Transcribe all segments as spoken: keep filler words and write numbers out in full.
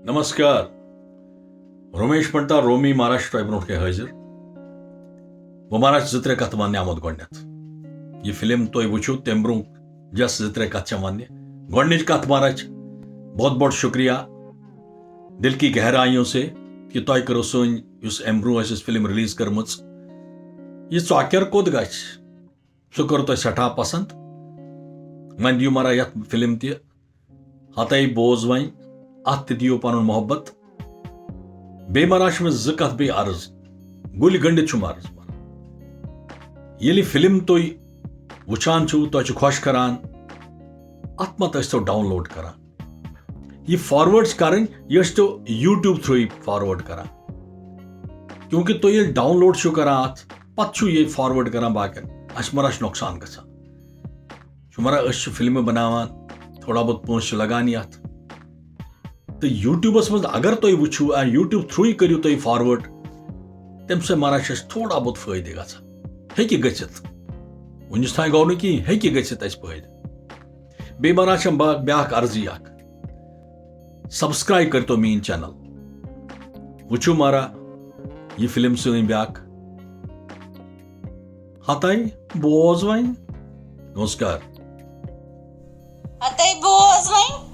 نمسکار۔ رومیش پنڈتا رومی مہراج چھُ تۄہہِ برونٛٹھ کَنہِ حٲضِر۔ بہٕ مہراج چھُس زٕ ترٛےٚ کَتھٕ وَننہِ آمُت گۄڈٕنٮ۪تھ۔ یہِ فِلم تُہۍ وٕچھِو، تَمہِ برونٛہہ یۄس زٕ ترٛےٚ کَتھٕ چھےٚ وَننہِ۔ گۄڈٕنِچ کَتھ مہراج، بہت بہت شُکریہ دِل کی گہرایوں سے کہِ تۄہہِ کٔرٕو سٲنۍ یُس اَمہِ برونٛہہ اَسہِ ٲس فِلم رِلیٖز کٔرمٕژ، یہِ ژۄکیر کوٚت گژھِ، سُہ کوٚر تۄہہِ سٮ۪ٹھاہ پسنٛد۔ وۄنۍ دِیِو مہراج یَتھ فِلم تہِ ہتَے بوز وۄنۍ، اَتھ تہِ دِیِو پنُن محبت۔ بیٚیہِ مہراج چھِ مےٚ زٕ کَتھ بیٚیہِ عرض، گُلۍ گٔنٛڈِتھ چھُم عرض۔ ییٚلہِ فِلم تُہۍ وٕچھان چھِو، تۄہہِ چھِ خۄش کران، اَتھ مہ تہٕ ٲسۍتو ڈاوُن لوڈ کران۔ یہِ فاروٲڈ چھِ کرٕنۍ، یہِ ٲسۍتو YouTube تھرٛوٗ فاروٲڈ کران۔ کیونکہ تُہۍ ییٚلہِ ڈاوُن لوڈ چھِو کران اَتھ، پتہٕ چھِو یہِ فاروٲڈ کران باقین، اَسہِ مہ چھُ نۄقصان گژھان۔ چھُ مہ أسۍ چھِ فِلمہٕ بناوان، تھوڑا بہت پونٛسہٕ چھِ لگان یَتھ۔ تہٕ YouTubeس منٛز اگر تُہۍ وٕچھِو، اَمہِ YouTube تھرٛوٗ کٔرِو تُہۍ فاروٲڈ، تَمہِ سۭتۍ مہ چھُ اَسہِ تھوڑا بہت فٲیدٕ گژھان۔ ہیٚکہِ گٔژھِتھ، وٕنِس تام گوٚو نہٕ کِہیٖنۍ، ہیٚکہِ گٔژھِتھ اَسہِ فٲیدٕ۔ بیٚیہِ مہراج چھم با-، بیٛاکھ عرضی اکھ، سبسکرایب کٔرۍتو میٛٲنۍ چینل۔ وٕچھِو مہراج، یہِ فِلم سٲنۍ بیٛاکھ۔ ہتَے بوز وۄنۍ۔ نمسکار۔ ہتَے بوز وۄنۍ۔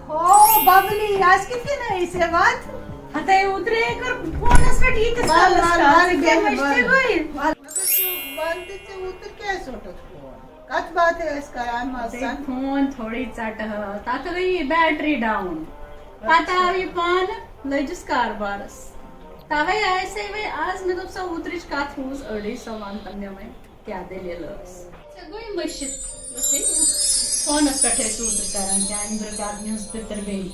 اوہو، ببلی، آز کِتھ کٔنۍ ٲسۍ یِوان؟ ہتَے اوترے کٔر فونس پٮ۪ٹھ ییٖتِس وَل، کالس وَل، کَتھ، وَل، ژٕ کیٛاہ بیٚہہ، مٔشتٕے وَل۔ گٔے؟ وَل۔ مگر ژٕ وَن تہٕ ژےٚ اوترٕ کیٛازِ روٚٹُتھ فون؟ کتھ باتھ ٲسۍ کران مَسَن؟ تٔمۍ فون تھوڑے ژٹہٕ ہٲو، تتھ گٔیے بیٹری ڈاوُن۔ پتہٕ آو یہِ پانہٕ، لٔجِس کاربارس۔ توے آیسے وۄنۍ آز، مےٚ دوٚپ سۄ اوترٕچ کتھ روٗز أڑٕے، سۄ ون تہٕ مےٚ وۄنۍ کیٛاہ دٔلیٖل ٲس۔ ژےٚ گوٚے مٔشِتھ، یُس أسۍ فونس پٮ۪ٹھ ٲسۍ اوترٕ کران، چانہِ درکاکنہِ ہٕنٛز پِتٕر بیٚنہِ۔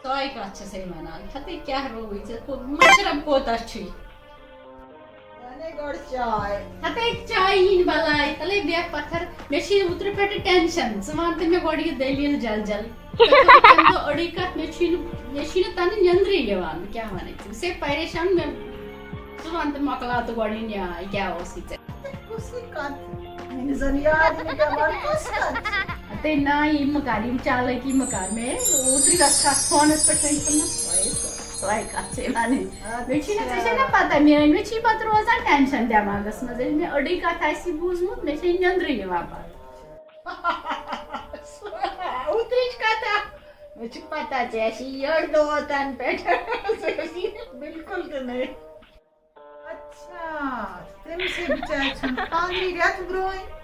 سۄے کتھ چھسے ونان، ہتے کیٛاہ رووُے ژےٚ، کو-، مشرب کوتاہ چھُے؟ اَنے گۄڈٕ چاے۔ ہتے چایہِ ہِنٛدۍ بلاے، تلے بیٚہہ پتھر۔ مےٚ چھُے اوترٕ پٮ۪ٹھٕ ٹینشن، ژٕ وَن تہٕ مےٚ گۄڈٕ یہِ دٔلیٖل جل جل۔ ژےٚ تھٲوٕتھ تَمہِ دۄہ أڑٕے کتھ، مےٚ چھُے نہٕ، مےٚ چھُے نہٕ تَنہٕ نیٚنٛدرٕے یِوان، بہٕ کیٛاہ وَنے ژےٚ؟ بہٕ چھسے پریشان، مےٚ، ژٕ وَن تہٕ مۄکلاو تہٕ گۄڈٕ یہِ نیاے، کیٛاہ اوسُے ژےٚ؟ کُس یہِ کتھ؟ مےٚ نہٕ زن یاد یہِ پٮ۪وان کۄس کتھ چھِ۔ ہتے نا، یہِ مہٕ کر، یِم چالٲکی مہٕ کر۔ مےٚ اوترٕ یۄس کتھ فونس پٮ۪ٹھ وۄنۍ کٔرمٕژ، سۄے، سۄے کتھ چھے ونٕنۍ۔ مےٚ چھُے نہٕ، ژےٚ چھے نا پتہ، میٲنۍ، مےٚ چھُے پتہٕ روزان ٹینشن دٮ۪ماغس منٛز۔ ییٚلہِ مےٚ أڑٕے کتھ آسی بوٗزمُت، مےٚ چھے نیٚنٛدرٕے یِوان پتہٕ۔ اوترٕچ کتھ اکھ۔ مےٚ چھِ پتہ، ژےٚ آسی یٔڑ دود تنہٕ پٮ۪ٹھ۔ ژےٚ آسی بلکل تہِ نہٕ۔ اچھا، تٔمِس ہے بِچارِ ژھیوٚن خانٛدرٕے رٮ۪تھ برٛونٛہٕے۔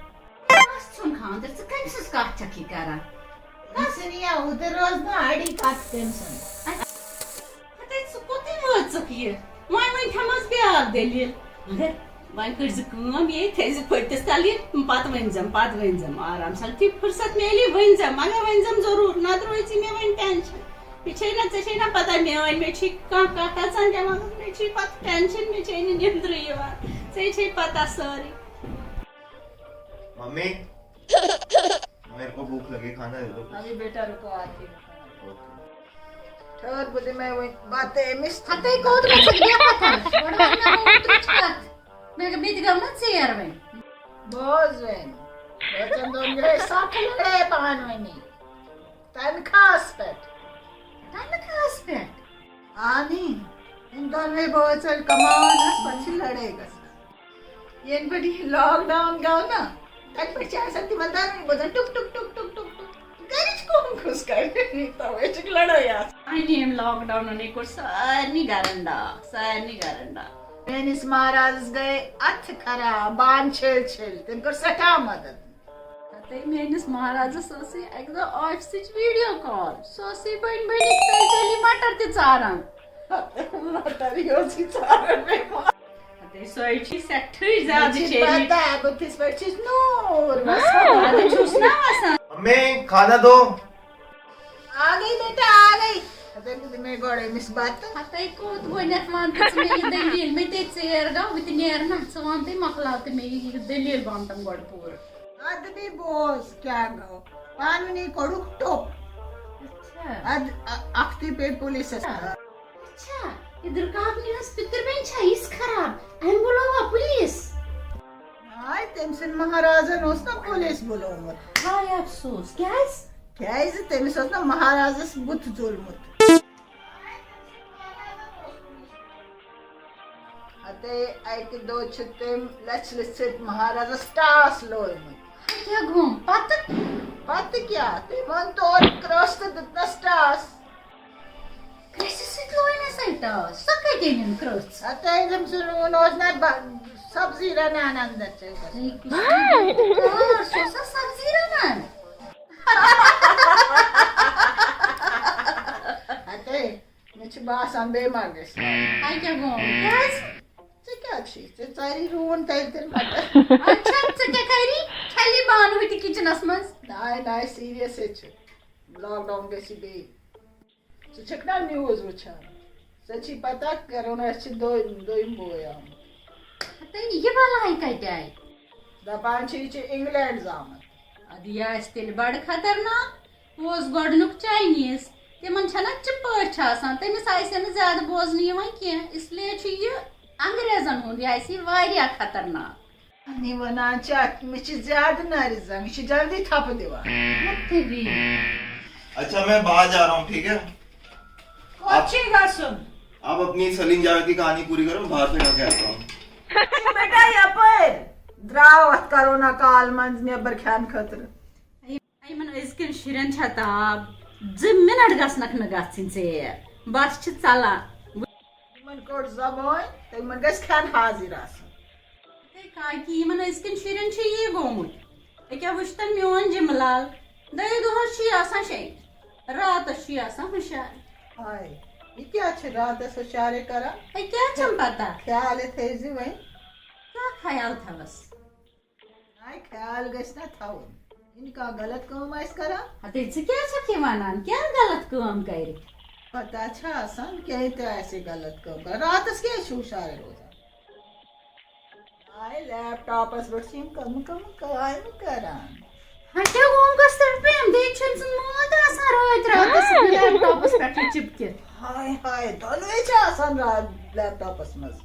کَس ژھیوٚن خانٛدر؟ ژٕ کٔمۍ سٕنٛز کَتھ چھَکھ یہِ کَران؟ یہِ چھِنہٕ یا اوٗترٕ روز نہٕ اَڑی کَتھ تٔمۍ سٕنٛز۔ ہتے، ژٕ کوٚتٕے وٲژٕکھ یہِ؟ وۄنۍ، وۄنۍ کھٮ۪مَس بیٛاکھ دٔلیٖل۔ مگر وۄنۍ کٔرۍ زِ کٲم، یے تھٲے زِ پھٔٹِس تَل یہِ، پَتہٕ ؤنۍ زٮ۪م، پَتہٕ ؤنۍ زٮ۪م آرام سان۔ یُتھُے فرصت میلی، ؤنۍ زٮ۪م، مگر ؤنۍ زٮ۪م ضروٗر، نَتہٕ روزِ مےٚ وۄنۍ ٹٮ۪نشَن۔ مےٚ چھے نہ، ژےٚ چھے نہ پتہ میٲنۍ، مےٚ چھے کانٛہہ کتھ اژان دٮ۪ماغس، مےٚ چھے پتہٕ ٹینشن، مےٚ چھے نہٕ نیٚنٛدرٕے یِوان، ژےٚ چھے پتہ سٲرٕے۔ मम्मी, मेरे को भूख लगी, खाना दे दो। अभी बेटा रुको, आती हूँ। ٹھٔہر، بہٕ دِمے وۄنۍ بتہٕ أمِس۔ ہتے کوٚت گٔژھٕکھ؟ بیٚہہ پتھر۔ گۄڈٕ وَن مےٚ اوترٕچ کتھ۔ مےٚ گٔے، مےٚ تہِ گٔو نہ ژیر وۄنۍ۔ بوز وۄنۍ، بٲژن دۄن گٔے سخ لڑٲے پانہٕ ؤنی۔ تنخواہس پٮ۪ٹھ۔ تنخواہس پٮ۪ٹھ؟ اہنی، یِم دۄنوے بٲژ ییٚلہِ کماوان آسہٕ، پتہٕ چھِ لڑٲے گژھان۔ ینہٕ پٮ۪ٹھ یہِ لاک ڈاوُن گوٚو نا، تنہٕ پٮ۪ٹھ چھِ آسان تِمن دۄنوے بٲژن ٹُک ٹُک ٹُک ٹُک ٹُک ٹُک۔ گرِچ کٲم کُس کرِ؟ توے چھِ لڑٲے آسان۔ اہنی، ییٚمہِ لاک ڈاونن کوٚر سارنٕے گرن ڈاکھ، سارنٕے گرن ڈاکھ۔ میٲنِس مہرازس گٔے اتھٕ خراب، بانہٕ چھٔلۍ چھٔلۍ، تٔمۍ کٔر سٮ۪ٹھاہ مدد۔ ہتے میٲنِس مہرازس ٲسٕے اکہِ دۄہ آفسٕچ ویڈیو کال۔ سُہ اوسُے بٔنۍ بٔنِتھ تٔلۍ تٔلۍ مٹر تہِ ژاران۔ مٹر یہِ اوسُے ژاران بیٚیہِ۔ ہتے سۄے چھِ سٮ۪ٹھٕے زیادٕ مےٚ چھِ شریٖف۔ پتہ، بہٕ کِتھ پٲٹھۍ چھُس نوٗر وسان۔ اَدٕ چھُس نا وسان۔ मम्मी, खाना दो। آ گئی بیٹا، آ گئی۔ ہتے بہٕ دِمے گۄڈٕ أمِس بتہٕ۔ ہتے کوٚت گۄڈٕنٮ۪تھ وَن تہٕ ژٕ مےٚ یہِ دٔلیٖل؟ مےٚ تے ژیر گوٚو، بہٕ تہِ نیرٕ نا۔ ژٕ وَن تہٕ مۄکلاو تہٕ مےٚ یہِ، یہِ دٔلیٖل وَن تَم گۄڈٕ پوٗرٕ۔ اَدٕ بیٚیہِ بوز کیٛاہ گوٚو۔ پانہٕ ؤنی کوٚڑُکھ ٹوٚپ۔ اچھا۔ اَدٕ اَ-، اَکھتُے پیٚیہِ پُلیٖسَس۔ اچھا۔ اچھا، یہِ درکاکنہِ ہٕنٛز پِتٕر بیٚنہِ چھا یِژھ خراب؟ أمۍ بُلووا پُلیٖس؟ ہاے، تٔمۍ سٕنٛدۍ مہرازن اوس نا پُلیٖس بُلومُت۔ ہاے افسوس، کیٛازِ؟ کیازِ؟ تٔمِس اوس نہ مہارازس بُتھ زولمُت۔ ہتے اکہِ دۄہ چھِ تٔمۍ لژھِ لژھِ سۭتۍ مہارازس ٹاس لویمُت۔ کیٛاہ گوٚم پتہٕ؟ پتہٕ کیٛاہ؟ تٔمۍ اوٚن تورٕ کرٛس تہٕ دیُتنس ٹاس۔ کرٛسہِ سۭتۍ لوے مےٚ سۄ ٹاس۔ سۄ کتہِ أنِم کرٛس؟ ہتے تٔمۍ سُنٛد روٗن اوس نہ ب-، سبزی رنان اندر چوکس۔ ہے، کُس ٹاس اوس سۄ سبزی رنان؟ ہتے، مےٚ چھُ باسان بیٚیہِ ما گژھِ۔ ہاے کیٛاہ گوٚو؟ کیٛازِ؟ ژےٚ کیٛاہ چھُے؟ ژےٚ ژاری روٗن تیٚلہِ تیٚلہِ مگر۔ اچھا، ژٕ کیٛاہ کری؟ چھَلی بانہٕ ہُہ تہِ کِچنَس منٛز۔ ناے، ناے، سیٖریَس ہے چھُ۔ لاک ڈاوُن گژھِ بیٚیہِ۔ ژٕ چھَکھ نا نِوٕز وٕچھان؟ ژےٚ چھِی پَتہ، کَرونا چھِ دۄیِم، دۄیِم بوے آمُت۔ تہٕ یہِ بَلاے کَتہِ آیہِ؟ دَپان چھِ، یہِ چھُ اِنگلینڈ زامُت۔ اَدٕ یہِ آسہِ تیٚلہِ بَڑٕ خطرناک۔ اوس گۄڈٕنیُک چاینیٖز۔ تِمَن چھَنہ چِپٲٹھۍ آسان، تٔمِس آسہِ نہٕ زیادٕ بوزنہٕ یِوان کینٛہہ، اس لیے چھُ یہِ انگریزَن ہُنٛد، یہِ آسہِ یہِ واریاہ خطرناک۔ یہِ وَنان چھِ، اَتھ، مےٚ چھِ زیادٕ نَرِ زنٛگ، یہِ چھِ جلدی تھپہٕ دِوان۔ مُتفِق۔ اچھا، میں باہر جا رہا ہوں، ٹھیک ہے؟ کوٚت چھُے گژھُن؟ آپ اپنی سلیم جاوید کی کہانی پوری کرو، میں باہر سے کھا کے آتا ہوں۔ چھُ بیٹا یپٲرۍ درٛاو اَتھ کرونا کال منٛز نیٚبر کھٮ۪نہٕ خٲطرٕ۔ یِمن أزکٮ۪ن شُرٮ۪ن چھا تاب، زٕ منٹ گژھنکھ نہٕ گژھٕنۍ ژیر، بس چھِ ژلان۔ یِمن کٔڑ زبٲنۍ، تہٕ یِمن گژھِ کھٮ۪ن حاضر آسُن۔ ہے کاکی، یِمن أزکٮ۪ن شُرٮ۪ن چھُ یی گوٚمُت۔ أکیٛاہ وٕچھتن میون جِمہٕ لال، دَہہِ دۄہس چھُ یہِ آسان شیٚنگِتھ، راتس چھُ یہِ آسان ہُشار۔ ہاے، یہِ کیٛاہ چھِ راتس ہُشارے کران؟ ہے، کیٛاہ چھَم پتہ؟ خیال ہے تھٲیزِ وۄنۍ۔ کیٛاہ خیال تھاوس؟ ناے، خیال گژھِ نہ تھاوُن۔ ییٚلہِ کانٛہہ غلط کٲم آسہِ کران۔ ہتے، ژٕ کیٛاہ چھکھ یہِ ونان؟ کیٛاہ غلط کٲم کرِ؟ پتہ چھا آسان، کینٛہہ تہِ آسہِ غلط کٲم کران۔ راتس کیٛازِ چھُ ہُشارے روزان؟ آے لیپ ٹاپس پٮ۪ٹھ چھِ یِم کٕمہٕ کٕمہٕ کامہِ کران۔ ہتے، وۄنۍ کۄس تَتھ پٮ۪م؟ بیٚیہِ چھُنہٕ سُہ مول تہِ آسان رٲتۍ راتس لیپ ٹاپس پٮ۪ٹھٕے چِپکِتھ۔ ہاے ہاے، دۄنوَے چھِ آسان راتھ لیپ ٹاپس منٛز۔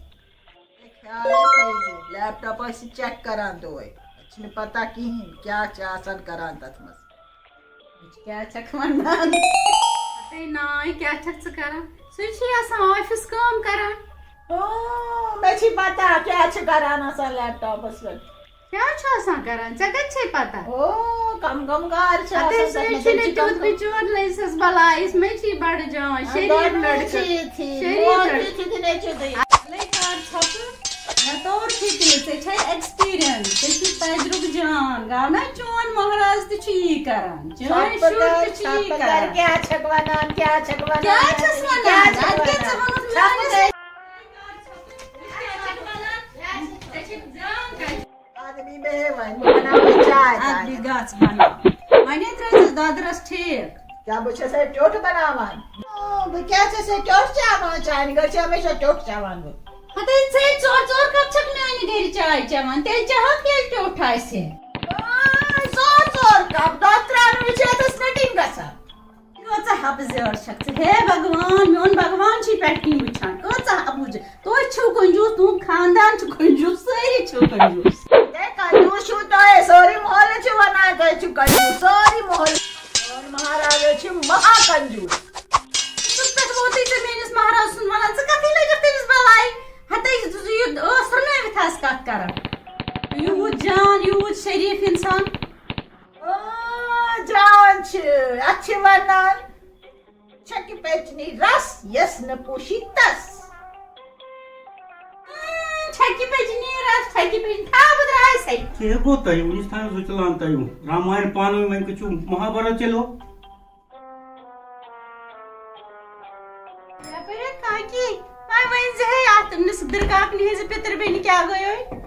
خیال تھٲیزِ، لیپ ٹاپ ٲسۍ چیک کران دۄہے۔ اَسہِ چھِنہٕ پتہ کِہیٖنۍ کیٛاہ چھِ آسان کران تَتھ منٛز۔ وٕچھ کیٛاہ چھَکھ وَنان۔ ہَتے ناے، کیٛاہ چھَکھ ژٕ کران؟ سُے چھُے آسان آفِس کٲم کران۔ اۭں، مےٚ چھِ پتہ کیٛاہ چھِ کران آسان لیپ ٹاپَس پٮ۪ٹھ۔ کیٛاہ چھُ آسان کران؟ ژےٚ کَتہِ چھے پتہ؟ او، کم کم کار چھِ ہَتے آسان، سُے تَتھ منٛز چھُنہٕ چھِ کم تیُتھ کم۔ بِچور لٔجسَس بَلاے، مےٚ چھِ یہِ بَڑٕ جان، آ، شریٖف دۄنوَے لٔڑکہٕ۔ چھِ یِتھی، شریٖف مول لٔڑکہٕ۔ تہِ یِتھی تہٕ نیٚچوٗ تہِ یِتھی۔ لے کار ژھۄپہٕ، مےٚ توٚر فِکرِ، ژےٚ چھے ایکسپیرینس، ژےٚ چھُے تجرُبہٕ جان، گوٚو نا؟ چون مہراز تہِ چھُ یی کران، چٲنۍ ژھۄپہٕ شُرۍ کر، تہِ چھِ یی ژھۄپہٕ کر، کران۔ کیٛاہ چھکھ ونان، کیٛاہ چھکھ ونان، کیٛاہ چھس ونان؟ کیٛاہ چھکھ اَدٕ کیٛاہ ژٕ ونان؟ ووٚنُتھ ژھۄپہٕ میٲنِس کر۔ ژےٚ چھکھ جان کَتہِ؟ آدمی بیٚہے وۄنۍ، بہٕ بناوٕ چاے اَدٕ تانٮ۪تھ۔ بیٚیہِ گژھ بناو۔ وۄنۍ ہے ترٲیزٮ۪س دۄدرس ٹھیٖک۔ کیٛاہ بہٕ چھَسے ٹیوٚٹھ بناوان؟ آ، بہٕ کیٛاہ چھَسے ٹیوٚٹھ چاوان؟ چانہِ گرِ چھا مےٚ چھا ٹیوٚٹھ چاوان بہٕ؟ ہتے ژے ژور ژور کپ چھکھ میانہِ گرِ چاے چٮ۪وان، تیٚلہِ چٮ۪ہکھ ییٚلہِ ٹیوٚٹھ آسہِ۔ آ، ژور ژور کپ، دۄد ترٛاونہٕ وِزِ چھِ اَتھس نٔٹِنۍ گژھان۔ کۭژاہ حبہٕ زیٲر چھکھ ژٕ؟ ہے بھگوان، میون بھگوان چھُے پٮ۪ٹھ کِنۍ وٕچھان۔ کۭژاہ حبہٕ زیٲر۔ تُہۍ چھِو کنجوٗس، تُہُنٛد خاندان چھُ کنجوٗس، سٲری چھِو کنجوٗس۔ ہے، کنجوٗس چھِو تُہۍ، سٲری محلہٕ چھِ وَنان، تُہۍ چھِو کنجوٗس، سٲری محلہٕ۔ سون مہاراج حظ چھِ مہا کنجوٗس۔ ژٕ کِتھ پٲٹھۍ ووتُے ژےٚ میٲنِس مہراز سُنٛد وَنان؟ ژٕ کَتھٕے لٔجِکھ تٔمِس بَلاے؟ ہَتَے، ژٕ یہِ ٲس رُنٲوِتھ آز کَتھ کَران۔ یوٗت جان، یوٗت شریٖف اِنسان۔ آ، جان چھِ، اَتھ چھِ وَنان چھکہِ پچنی رس، یس نہٕ پوشی تس۔ چھکہِ پچنی رس، چھکہِ پچنی، تھاو بہٕ درٛاے سَے۔ کیٛاہ گوٚو تۄہہِ؟ وُنِس تام زٕ چلان تۄہہِ۔ راماین پانہٕ ؤنۍ، وۄنۍ کیٛاہ چھُو مہابھارت چلو؟ یپٲرۍ ہے کاکی، وۄنۍ ؤنۍ زِ ہے اَتھ أمِس دٕرکاکنہِ ہٕنٛزِ پِتٕر بیٚنہِ کیٛاہ گٔیو؟